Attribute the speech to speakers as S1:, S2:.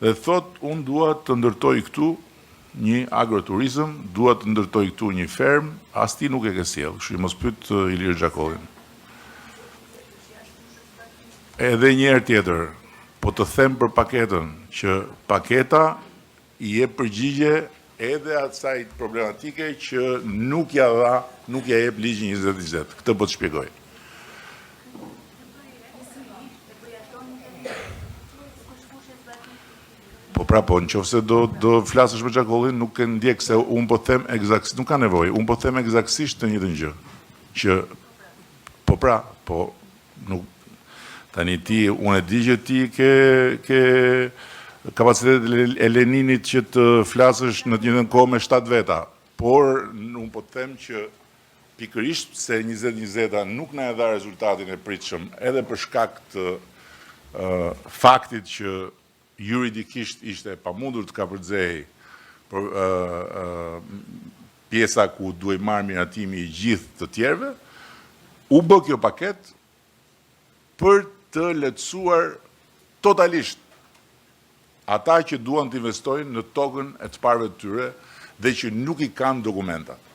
S1: dhe thotë unë dua të ndërtoj këtu një agroturizëm, dua të ndërtoj këtu një fermë, as ti nuk e ke sjellë, kështu që mos pyet Ilir Xhakollin. Edhe një herë tjetër, po të them për paketën, që paketa i jep përgjigje edhe asaj problematike që nuk ja dha, nuk ja jep ligji 2020. Këtë po të shpjegoj. Po pra, po në qoftë se do do flasësh me Xhakollin, nuk e ndjek se unë po them ekzakt, nuk ka nevojë, unë po them ekzaktësisht të njëjtën gjë. Që po pra, po nuk tani ti unë e di që ti ke ke kapacitetet e Leninit që të flasësh në të njëjtën kohë me 7 veta, por unë po të them që pikërisht se 2020-a nuk na e dha rezultatin e pritshëm, edhe për shkak të uh, faktit që juridikisht ishte e pamundur të kapërcehej për uh, uh, pjesa ku duhej marrë miratimi i gjithë të tjerëve, u bë kjo paketë për të lehtësuar totalisht ata që duan të investojnë në tokën e të parëve të tyre dhe që nuk i kanë dokumentat.